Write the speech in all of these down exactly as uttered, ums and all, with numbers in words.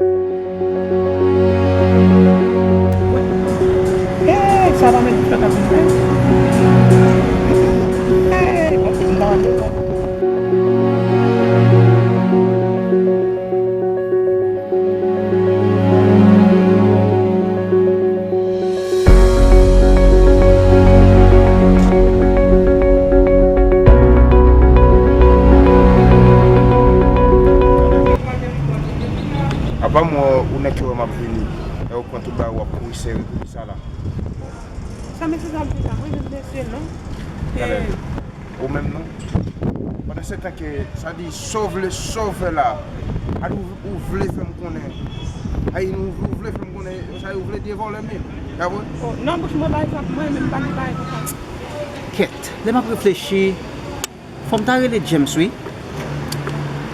Hey, sa pa met fèt ap vin fè. Hey, bon, m ta rale. Apa m wè ou nèk yo wè m ap vini. Lè ou pran tout bagay ou ap kouri sere, poukisa la? Sa mesye sa ap di la, mwen menm mesye non. Talè. Ou menm non? Pandan se tan ke, sa di, sa w vle, sa w fè la. Ay, ou, ou vle fè m konnen. Ay, ou, ou vle fè m konnen, sa ou vle di e vòlè m ye. Sa vre? Oh, nan bouch mwen bay sa, mwen menm pa gen bagay konsa. Kèt, lè m ap reflechi, fò m ta rele James, wi.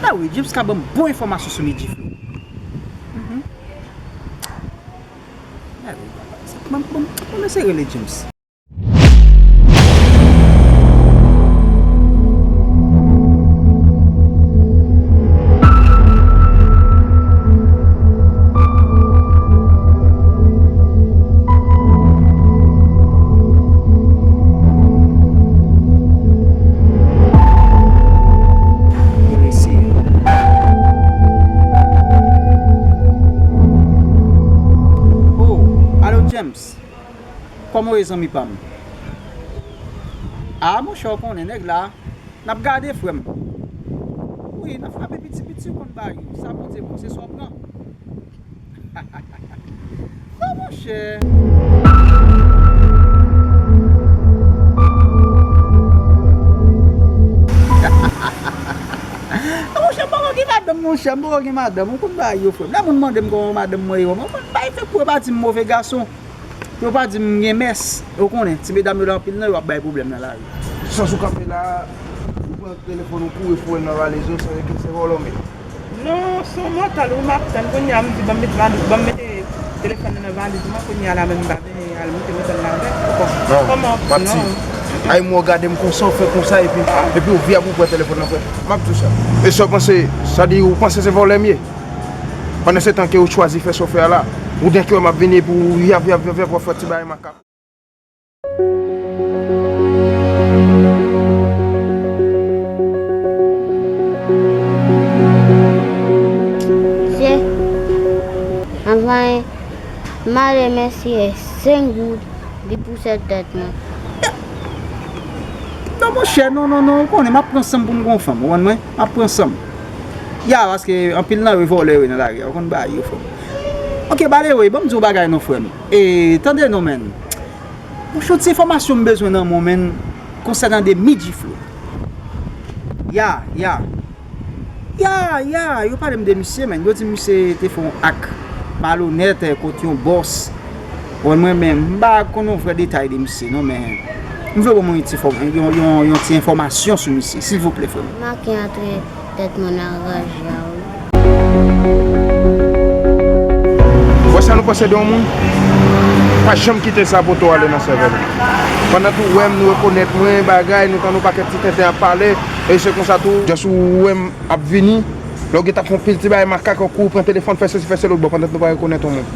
Ah wi, James ka ban m bon enfòmasyon sou Midji Flo. Mhm. Ah wi, papa, sa, ban m, ban m, ban m eseye rele James. Oh, alo James. Kòman w ye zanmi pa m? Ah, monchè, w konnen nèg la. N ap gade, frè m. Wi, n ap frape piti piti, w konn bagay yo. Sa Bondye bon, se sa w pran. Non, monchè. Non, monchè, m poko gen madanm, monchè, m poko gen madanm. Ou konn bagay yo, frè m. Lè moun mande m kòman madanm mwen ye, mwen konn bay fèk pou yo pa di m move gason. Pou yo pa di m gen mès, ou konnen, ti medam yo la anpil nan yo ap bay pwoblèm nan lari. Sans ou kanpe la, ou pran telefòn ou kouri foure l nan valiz ou, sanble ke se vòlò m ye. Non, se yon mòtèl wi m ap tann, kounye a m di ban m mete valiz, ban m mete telefòn nan nan valiz mwen, kounye a la menm m pa vini al mete mòtèl la avè. Bon, kòman, non. Ay, mwen gade m konsa, ou fè konsa, epi, epi ou vye ap ou pran telefòn nan, frè. M ap di w sa. E sa w panse, sa di ou panse se vòlè m ye? Pandan se tan ke ou chwazi fè sa w fè a la, ou gen kè m ap vini epi ou yap, yap, yap, yap, w ap fè ti bagay makak. Mesye, anvan, m a remèsye senk goud li pouse tèt mwen. Non, monchè, non, non, non, ou konnen, m ap pran san m pou m gon fanm, ou konn mwen? M ap pran san m. Ya, paske anpil nan yo vòlè yo nan lari a, ou konn bagay yo, frè m. Ok, by the way, ban m di w bagay non, frè m. E, tande non, menn. Monchè, yon ti enfòmasyon m bezwen nan men w, menn, konsènan de Midji Flo. Ya, ya. Ya, ya, yo pale m de misye, menn. Yo di misye te fè yon ak malonèt, eh, kont yon bòs. Bon, mwen menm, m pa konn yon vrè detay de misye, non, men m vle w ban mwen yon ti fòm-, yon, yon, yon ti enfòmasyon sou misye, silvouplè, frè m. Make antre tèt mwen nan ranje a, wi. Ou wè sa nou panse de yon moun? Pa janm kite sa poto ale nan sèvèl ou. Pandan tou wè m, nou rekonèt mwen, bagay, nou tann yon pakèt ti tenten ap pale, e se konsa tou, just ou wè m ap vini, lè w gentan fè yon pil ti bagay makak, ou kouri pran telefòn, fè sesi, fè selo, bon, pandan nou pa rekonèt yon moun.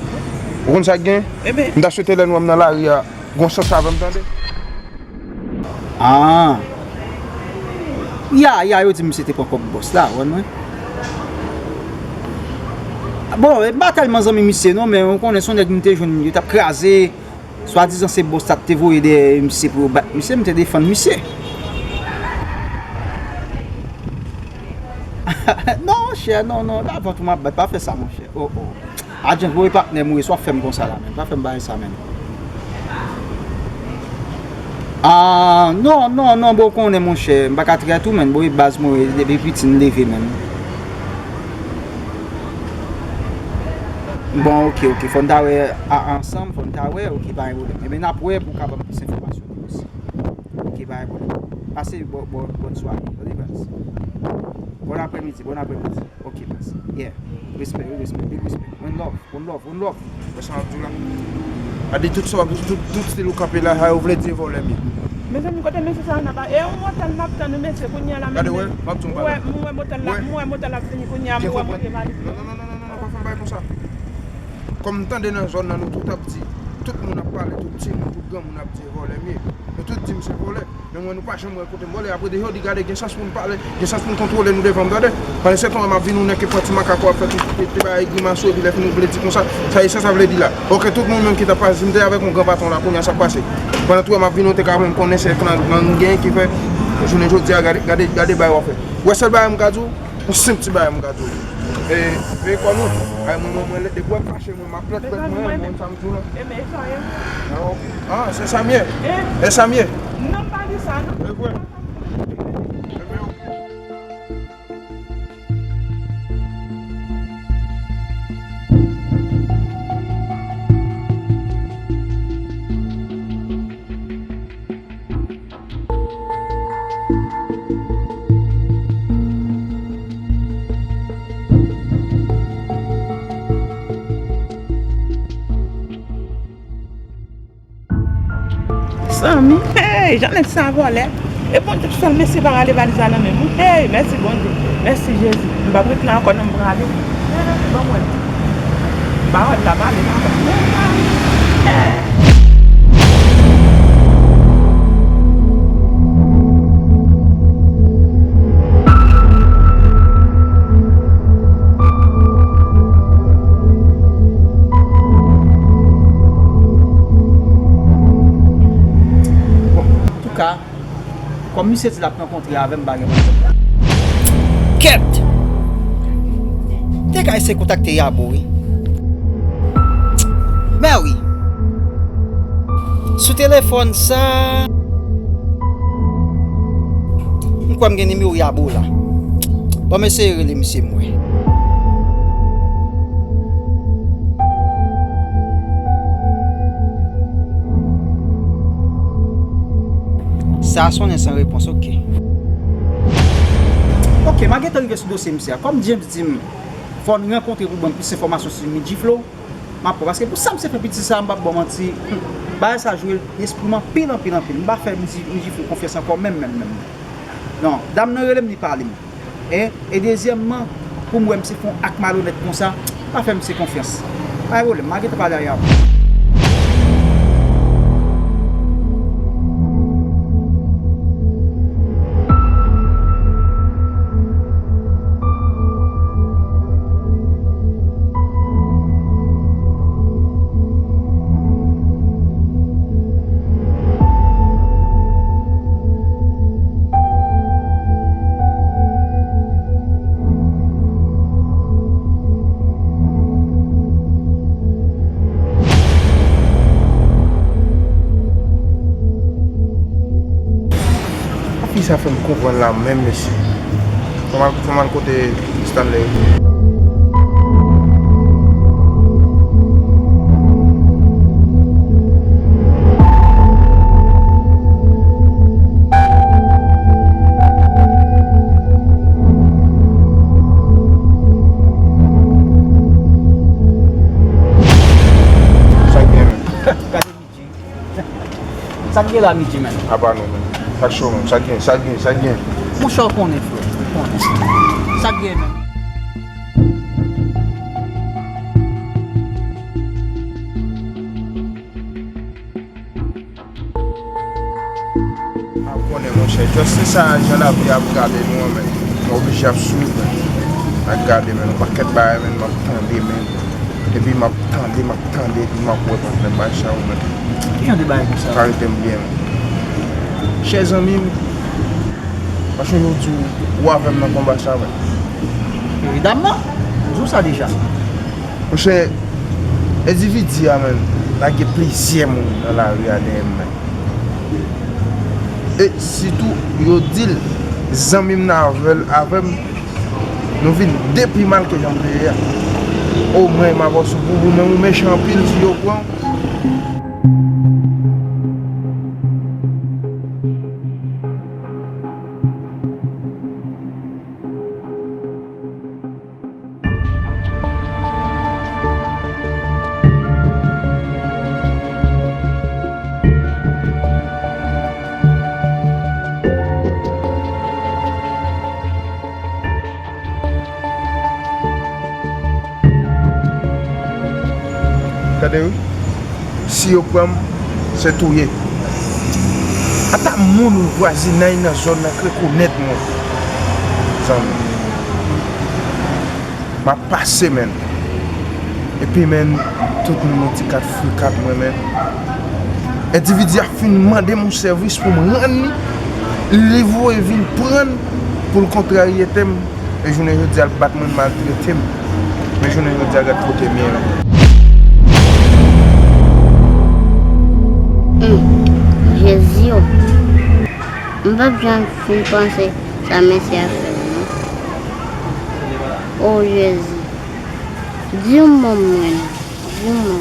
Ou konn sa k gen? M ta swete lè nou wè m nan lari a, gon sans avè m, tande? Ah. Ya, ya, yo di misye te pran kòb bòs la, ou konn mwen. Bon, m pa tèlman zanmi misye non, men ou konnen se yon nèg m te jwenn, yo t ap kraze. Swadizan se bòs la t te voye dèyè misye pou yo bat misye, m te defann misye. Non, monchè, non, non, e pa vant ou m ap bat, pa fè sa, monchè. Oh, oh. Adjans, voye patnè m wi, sa w ap fè m konsa la, menn. Pa fè m bagay sa, menn. Ah, non, non, non, bon, konnen, monchè. M pa ka trèt ou, menn. Bon, e baz mwen, depi piti, m leve, menn. Bon, ok, ok. Fò n ta wè a, ansanm, fò n ta wè, ok, pa gen pwoblèm. Ebyen, n ap wè pou w ka ban m plis enfòmasyon tou osi. Ok, pa gen pwoblèm. Pase bò, bò, bòn sware. Tande, baz. Bon aprèmidi, bon aprèmidi. Ok, baz. Yeah. Respè, wi, respè. Big respè. One love, one love, one love. Wè sa m ap di w la? A di tout sa w ap, tout, tout stil ou kanpe la, sa yo vle di e vòlè m ye. Mezanmi, kote mesye sa yo nan ba? E yon motèl m ap tann wi, mesye, kounye a la menm. Gade, wè, m ap di w yon bagay. M wè, m wè motèl la, m wè motèl ap vini, kounye a m wè monte valiz. Non, non, non, non, non, non, pa fè m Konsa. Kòm m tande nan zòn nan, nou tout ap di, tout moun ap pale, tout timoun, tout granmoun ap di e vòlè m ye. Nou tout di m se vòlè. Men mwen, nou pa janm wè kote m vòlè. Apre de jodi, gade, gen chans pou n pale, gen chans pou n kontwole nou devan m, tande. Pandan se tan, m ap vin ou nèk e pran ti makako ap fè tout, tout, tout bagay grimas yo, epi lè fini ou vle di konsa, sa e sa sa vle di la. Oke, tout moun menm ki t ap pase, si m te avèk yon gran patwon la, kounye a sa k pase. Pandan tou, m ap vin ou te ka fè m konnen se plan gang gen ki fè jounen jodi a, gade, gade, gade bagay w ap fè. Ou wè sèl bagay m ka di w, yon senp ti bagay m ka di w. E, veye kò nou. Ay, mwen, mwen, mwen, depi w ap fache, mwen, m ap plèt, plèt, mwen, mwen, sa m di w la. E, men, sa ye. Ah, se sa m ye. E sa m ye. Non, m pa di sa, non. E vre. E vre, ok. Zanmi, hey, jan nèg sa vòlè. E Bondye ki fè l mesye pa rale valiz la nan men m wi. Hey, mèsi Bondye. Mèsi Jezi. M p ap ret la ankò non, m prale. Ban m wè l. M pa wè l la, m ale la. Bon, antouka, kòm misye di l ap rankontre avè m, pa gen pwoblèm. Kèt! Te ka eseye kontakte Yabo, wi. Mè wi. Sou telefòn sa, m kwè m gen nimewo Yabo la. Ban m eseye rele misye m wè. Sa a sonnen san repons, oke. Oke, m a gentan rive sou dosye misye a. Kòm James di m, fò n rankontre pou ban m plis enfòmasyon sou Midji Flow, m ap pran. Paske pou sa misye fè piti sa a, m p ap ba w manti, hmm, bagay sa jwe espri m anpil, anpil, anpil. M pa fè Midji, Midji Flow konfyans ankò, menm, menm, menm. Non, dam nan rele m, li pale m. E, e dezyèmman, pou m wè misye fè yon ak malonèt konsa, pa fè misye konfyans. Pa gen pwoblèm, m a gentan pale a Yabo. Fi sa fè m konprann la menm, mesye. Fò m al, fò m al kote Stanley. Sa k gen menm? Sa k gen la, Midji, menm? Apa nou menm. Sa k cho menm? Sa k gen? Sa k gen? Sa k gen? Monchè, w konnen, frè. W konnen. Sa k gen menm? A, w konnen, monchè. Just se sa, jan lavi ap gade nou an, menm. Nou oblije ap swiv, menm. Ak gade, menm. Yon pakèt bagay, menm, m ap tande, menm. Epi m ap tande, m ap tande, epi m ap wè patnè m bay sa yo menm. Ki jan de bagay konsa? Pa rete m byen. Chè zanmi m, paske yo di w, ou avè m nan konba sa menm. E dam nan? M di w sa deja. Monchè, endividi a menm, lage plizyè moun nan lari a dèyè m menm. E sitou, yo di l, zanmi m nan avè l, avè m, nou vin de pi mal ke jan nou te ye a. Omwen m ap wè sou pou ou, men ou mechan anpil, si yo pran w. Tande wi. Si yo pran m, se touye. Ata moun vwazinay nan zòn nan k rekonèt mwen. Zanmi. M ap pase, menn. Epi, menn, tout moun nan ti kat frikat mwen, menn. Endividi a fin mande m yon sèvis pou m rann li. Li voye vin pran l pou l kontrarye m. E jounen jodi a, l bat mwen, l maltrete m. Men jounen jodi a, gad kote m ye, menn. Hmm, Jezi o. M p ap janm fin panse sa mesye a fè m, non. O Jezi. Di yon mo mwen non. Di yon mo.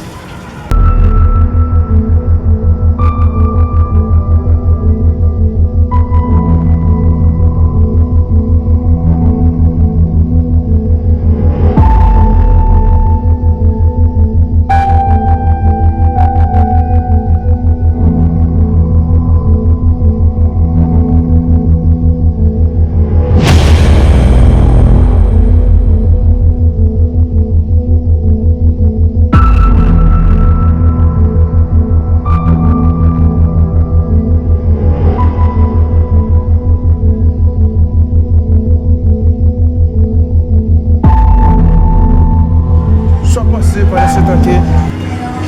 Sa w panse pandan se tan ke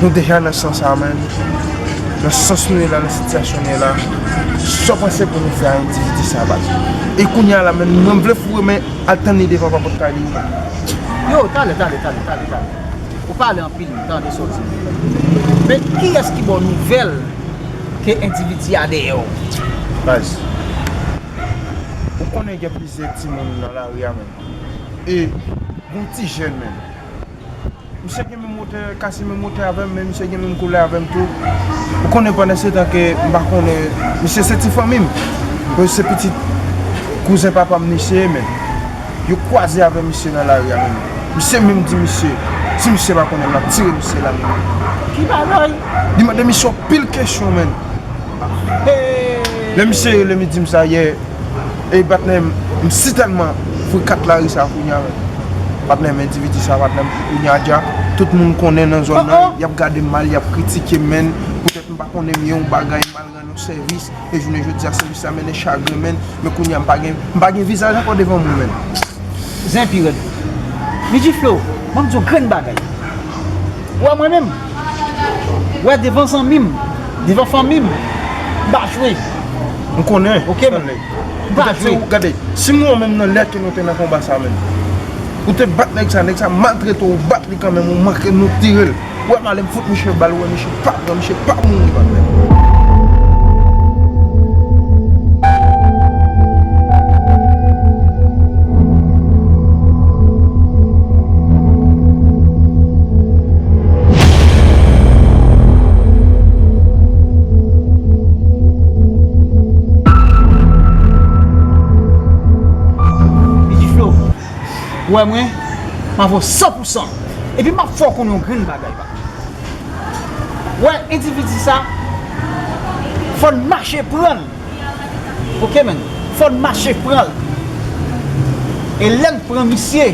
nou deja nan sans sa a, menn? Nan sans nou ye la, nan sitiyasyon nou ye la, sa w panse pou nou fè a endividi sa a, baz? E kounye a la, menn, mwen vle foure men al tann li devan papòt kay li. Yo, talè, talè, talè, talè, talè. Ou pale anpil, m tande sa w di. Men kiyès ki ba w nouvèl ke endividi a dèyè w? Baz, ou konnen gen plizyè timoun nan lari a, menn. E gon ti jèn, menn. Misye gen menm wotè, kase menm wotè avè m, men misye gen menm koulè avè m tou. Ou konnen pandan se tan ke m pa konnen, misye se ti fanmi m. Bon, se pitit kouzen papa m misye ye, men yo kwaze avè misye nan lari a, men misye menm di misye, si misye pa konnen, l ap tire misye la, men. Ki bagay? Li mande misye yon pil kesyon, men. Lè misye rele m, li di m sa yè. Ey, patnè m, m sitèlman frikat lari sa a kounye a, men. Patnè m, endividi sa a, patnè m, kounye a dja, tout moun konnen nan zòn nan, y ap gade m mal, y ap kritike m, men. Poutèt m pa konnen m ye yon bagay, m al rann yon sèvis, e jounen jodi a, sèvis la mennen chagren, men. Men kounye a, m pa gen, m pa gen vizaj ankò devan moun, men. Zen pi rèd. Midji Flo, ban m di w grenn bagay. Ou wè mwen menm? Ou wè devan zanmi m, devan fanmi m, m pa jwe. M konnen. Oke, men. M pa jwe. Gade, si m wè w menm nan lè ke nou te nan konba sa menm, ou te bat nèg sa, nèg sa maltrete w, ou bat li kanmenm, ou manke nou tire l. Ou wè malè m fout misye bal, ou wè misye pa pran, misye pa mouri, patnè. Li di Flo, ou wè mwen, m avè w san pou san. Epi m ap fè w konnen yon grenn bagay, papa. Ou wè endividi sa, fò n mache pran l. Oke, menn. Fò n mache pran l. E lè n pran misye,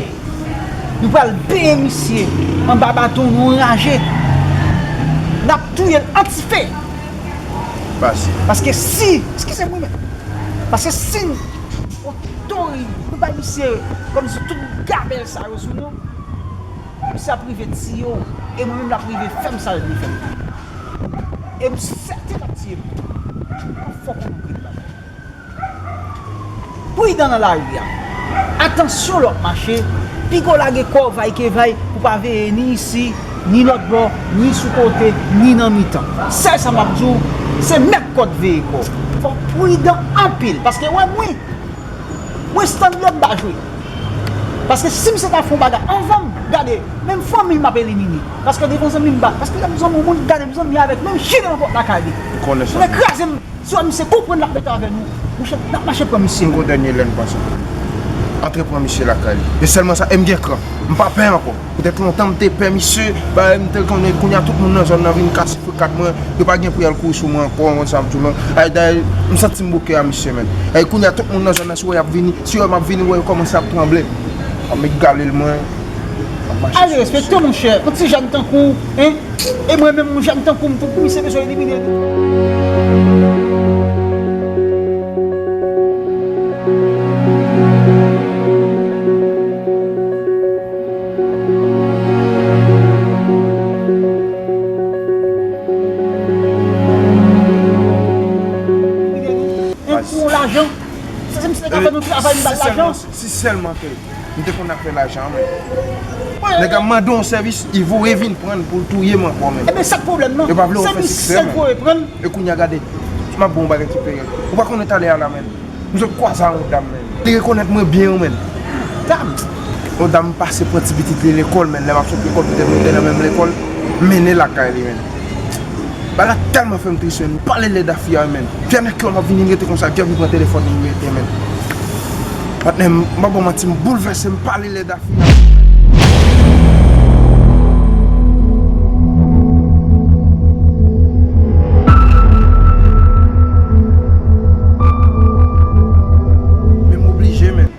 nou pral benyen misye anba baton nou anraje. N ap touye l an dife. Paske si, eskize m wi, men. Paske si n, otori, nou bay misye kòmsi tout gabèl sa yo sou nou, misye ap rive tiye w, e mwen menm l ap rive fè m sa l vle fè m. E m sèten l ap tiye m tou. Fòk ou konprann bagay. Pridan nan lari a. Atansyon lè w ap mache, piko lage kò w vaykevay pou w pa veye ni isi, ni lòt bò, ni sou kote, ni nan mitan. Sèl sa m ap di w, se mèt kò w veye kò w. Fò w pridan anpil, paske wè mwen, mwen stann lè m pa jwe. Paske si misye ta fè yon bagay anvan m, gade, menm fanmi m ap elimine. Paske devan zanmi m pa, paske lè m zanmi w, moun gade m zanmi avèk menm chire nan pòt lakay li. Ou konnen sa. Mwen kraze m. Si w wè misye konprann l ap mete avè nou, monchè, n ap mache pran misye. M gon dènye lè n panse. Antre pran misye lakay li. E sèlman sa, e m gen kran. M pa pè ankò. Poutèt lontan m te pè misye, bagay m te konnen, kounye a tout moun nan zòn nan vin kase frikat mwen, yo pa gen pou y al kouri sou mwen ankò, ou konn sa m di w lan. Ay, dayè, m santi m bouke a misye, menn. Ay, kounye a tout moun nan zòn nan, si w wè y ap vini, si yo wè m ap vini, w wè yo kòmanse ap tranble. Ap met galil mwen. Ale respekte w, monchè. Yon ti jèn tankou w, en? E mwen menm, yon jèn tankou m tou, misye bezwen elimine tou. Pou lajan. Se misye ka fè nou travay, nou ba l lajan. Si sèlman ke m te konn ap fè lajan, men. Nèg la mande yon sèvis, li voye vin pran l pou l touye m ankò, men. Ebyen, sa k pwoblèm nan? Yo pa vle w fè siksè, men. Se misye l voye pran l. E kounye a, gade, m ap ba w yon bagay ki peye. Ou pa konnen talè a la, men. M sot kwaze a yon dam, men. Li rekonèt mwen byen, wi, men. Dam? Yon dam pase pran ti pitit li lekòl, men. Lè m ap sot lekòl, petèt nou te nan menm lekòl, m mennen l lakay li, men. Bagay la tèlman fè m tris, men. M pale lèd a fi a, men. Pyè nan kè w ap vini, m rete konsa, pyè vin pran telefòn li, m rete, men. Patnè, m pa ba w manti, m boulvèse, m pale lèd a fi a. Men m oblije, men.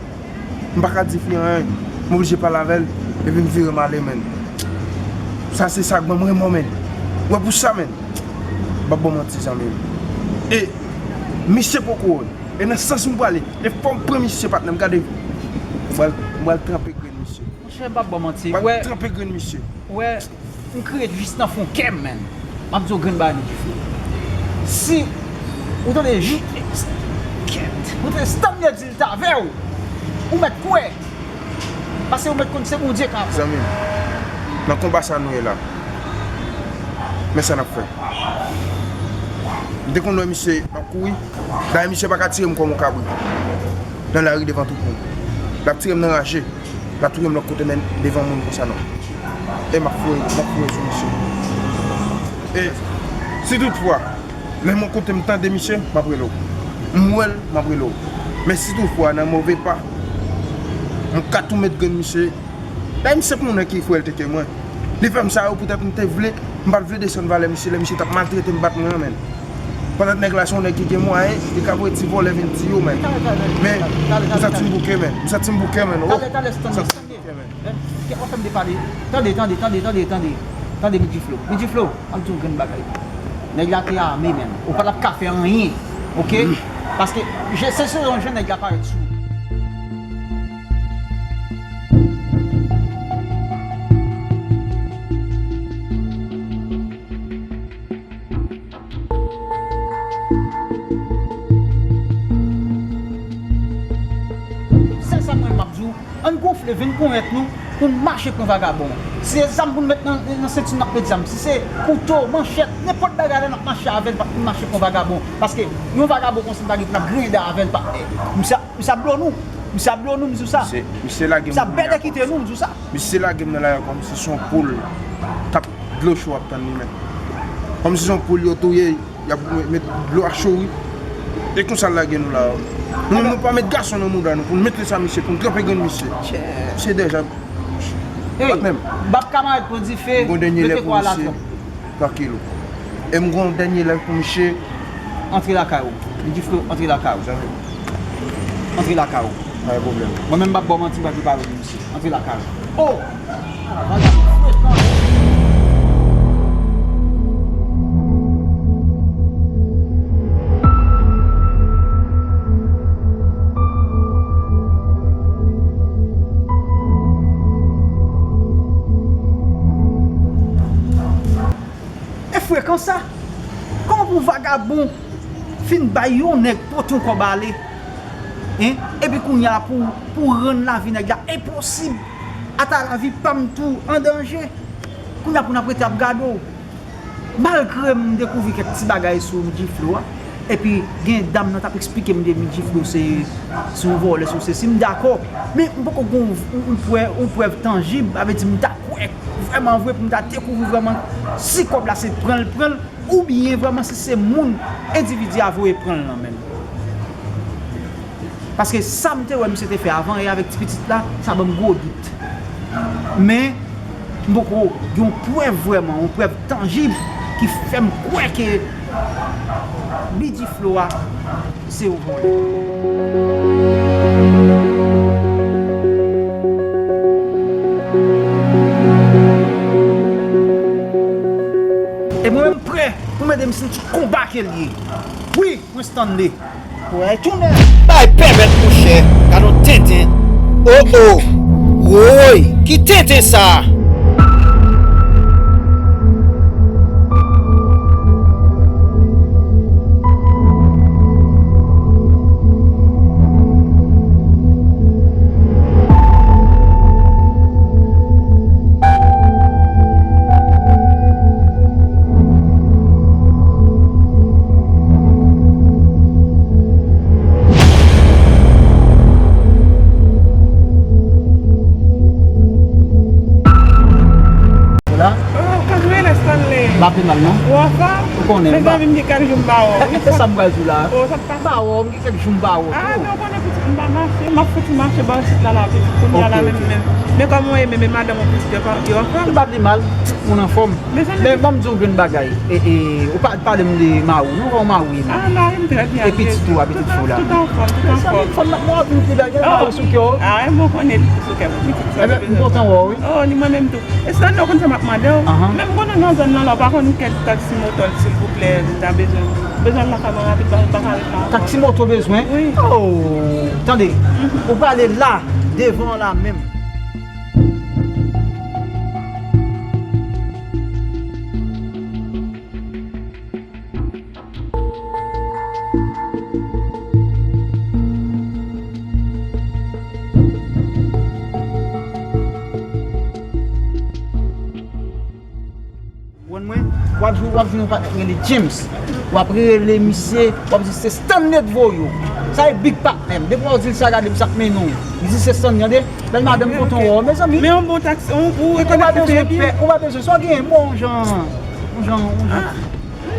M pa ka di fi anyen. M oblije pale avè l, epi m vire m ale, men. Sa se sa k ban m remò, men. Ou wè pou sa, men. M p ap ba w manti, zanmi m. E misye poko wè. E nan sans m prale, e fò m pran misye, patnè m, gade. M pral, m pral tranpe grenn misye. Monchè, m p ap ba w manti. M pral tranpe grenn misye. Ou wè, m kreye jis nan fon kè m, men. M ap di w grenn bagay, Diflo. Si ou tande jis, kèt, ou tande Stanley di l t avè w, ou mèt kwè. Paske ou mèt konn se Bondye k avè w. Zanmi m, nan konba sa nou ye la, men sa n ap fè. M te konn wè misye ap kouri. Dayè, misye pa ka tire m kòm yon kabrit nan lari devan twoupo. L ap tire m nan raje. L ap tire m lòt kote, men devan moun konsa non. E m ap foure, m ap foure sou misye. E si toutfwa, lè m yon kote m tande misye, m ap rele w. M wè l, m ap rele w. Men si toutfwa, nan move pa, m ka tou met grenn misye. Dayè, misye se yon nèg ki frè l te ke mwen. Li fè m sa yo poutèt m te vle, m pa t vle desann valè misye lè misye t ap maltrete m, bat mwen an, men. Pandan nèg la se yon nèg ki gen mwayen, li ka voye ti vòlè vin tiye w, men. Men, m santi m bouke, men. M santi m bouke, men. Oh, m santi m bouke, men. Kè w fè m depale. Tande, tande, tande, tande, tande. Tande, Midji Flo. Midji Flo, m ap di w yon grenn bagay. Nèg la te ame, men. Ou pa t ap ka fè anyen, oke? Paske, je, se, se yon jèn nèg la parèt sou ou. Sèl sa mwen m ap di w, ann gonfle venn ponyèt nou pou n mache pran vagabon. Si se zam pou n met nan, nan senti n, n ap met zam. Si se kouto, manchèt, nenpòt bagay la n ap mache avè l, pa pou n mache pran vagabon. Paske yon vagabon konsa m ta gen pou n ap griyen dan avè l, patnè. Misye, misye ap blo nou. Misye ap blo nou, m di w sa. Misye, misye lage m. Misye ap bèdè kite nou, m di w sa. Misye lage m nan lari a kòmsi se yon poul k ap dlo cho ap tann li, men. Kòmsi se yon poul yo touye, y ap met dlo a cho, wi. E konsa l lage nou la. Nou menm nou pa met gason nan mouda nou pou n mete sa misye, pou n tranpe grenn misye. Misye deja. Ey, patnè m, m ap kamarad pran dife, mete kwa a la twòp. Trankil ou. E m gon dènye lèv pou misye. Antre lakay ou. Li di Flo, antre lakay ou. Zanmi. Antre lakay ou. Pa gen pwoblèm. Mwen menm m p ap ba w manti, m pral prepare pou misye. Antre lakay ou. Oh! Ah, vagabon frekan. E frekan sa! Kòman pou vagabon fin bay yon nèg pote yon kòb ale, en? Epi kounye a pou, pou rann lavi nèg la enposib, ata lavi pa m tou an danje. Kounye a pou n ap rete ap gade w. Malgre m dekouvri kèk ti bagay sou Midji Flo a, epi gen dam nan t ap eksplike m de Midji Flo se, se yon vòlè, se yon sesi, m dakò. Men m poko gen yon, yon, yon prè-, yon prèv tanjib, sa vle di m ta kwè vrèman vre pou m ta dekouvri vrèman si kòb la se pran l pran l, oubyen vrèman si se moun endividi a voye pran l nan men l. Paske sa m te wè misye te fè avan e avèk ti pitit la, sa ban m gwo dout. Men, m poko gen yon prèv vrèman, yon prèv tanjib ki fè m kwè ke Midji Flo a se yon vòlè. Ede m santi konba ke l ye. Wi, mwen Stanley. Wè, tounen. Bay pèmèt, monchè. Gad yon tenten. Oh, oh. Woy, ki tenten sa? La? Oh, kòman w ye, Stanley? M pa pi mal, non. Ou anfòm? Ou konnen, m pa. Mezanmi, m gen kèk jou m pa wè w. E, e sa m pral di w la. Oh, sa pa. M pa wè w, m gen kèk jou m pa wè w tou. Ah, men w konnen pitit m pa mache. M ap fouti mache bò isit la, la, pitit kounye a la menm, menm. Men kòman w ye, men, men madanm ou pitit yo pa, yo anfòm? Yo pa pi mal, moun anfòm. Men ban m di w yon bagay. E, e, ou pa pale m de mari w, non, kòman mari w ye menm? Ah, mari m trè byen. E pitit ou a, pitit fi w la? Tout anfòm, tout anfòm. Mezanmi, fò n ap mò ap vin pi bèl, gen mari sou kè w. Ah, mwen konnen li sou kè mwen, pitit sa. Ebyen, m kontan wè w, wi. Oh, ni mwen menm tou. E sa, non, konn sa m ap mande w? Ahan. Men m konnen nan zòn nan la, ou pa konn kèk taksi moto, silvouplè, m ta bezwen, bezwen lakay mwen rapid, pa, m pa ka ret la ankò. Taksi moto bezwen? Wi. Oh, tande, ou prale la, devan la menm. Konprann mwen? W ap jwe, w ap jwe yon patnè ki rele James. W ap rele misye, w ap di se Stanley k voye w. Sa e big patnè m. Depi w di l sa, gade m sa k mennen w. Li di se Stanley, tande? Bèl madanm, kontan wè w, mezanmi. Men yon bon taksi, ou, ou rekonèt li byen. Ou pa bezwen pè, ou pa bezwen, sa w genyen, bon jan, yon jan, yon jan.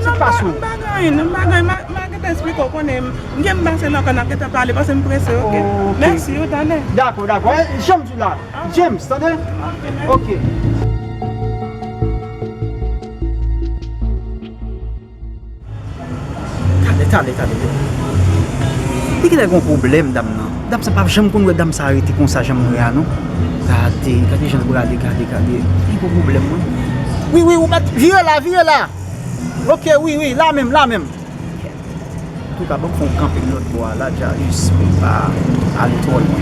Sa k pase w? Non, m pa gen anyen, non, m pa gen anyen. M a, m a gentan esplike w, konnen m, m gen m pase nan kay, n ap gentan pale, paske m prese, oke? Oke. Mèsi, wi, tande. Dakò, dakò. E, jan m di w la, James, tande? Oke, mèsi. Oke. Tande, tande, tande. Li genlè gon pwoblèm, dam nan. Dam sa p ap janm konn wè dam sa rete konsa, jan m wè a, non. Gade, gade jan l prale, gade, gade. Li gon pwoblèm, wi. Wi, wi, ou mèt vire la, vire la. Oke, wi, wi, la menm, la menm. Antouka, ban m fè yon kanpe lòt bò a la, Djayis, pou m pa ale twò lwen.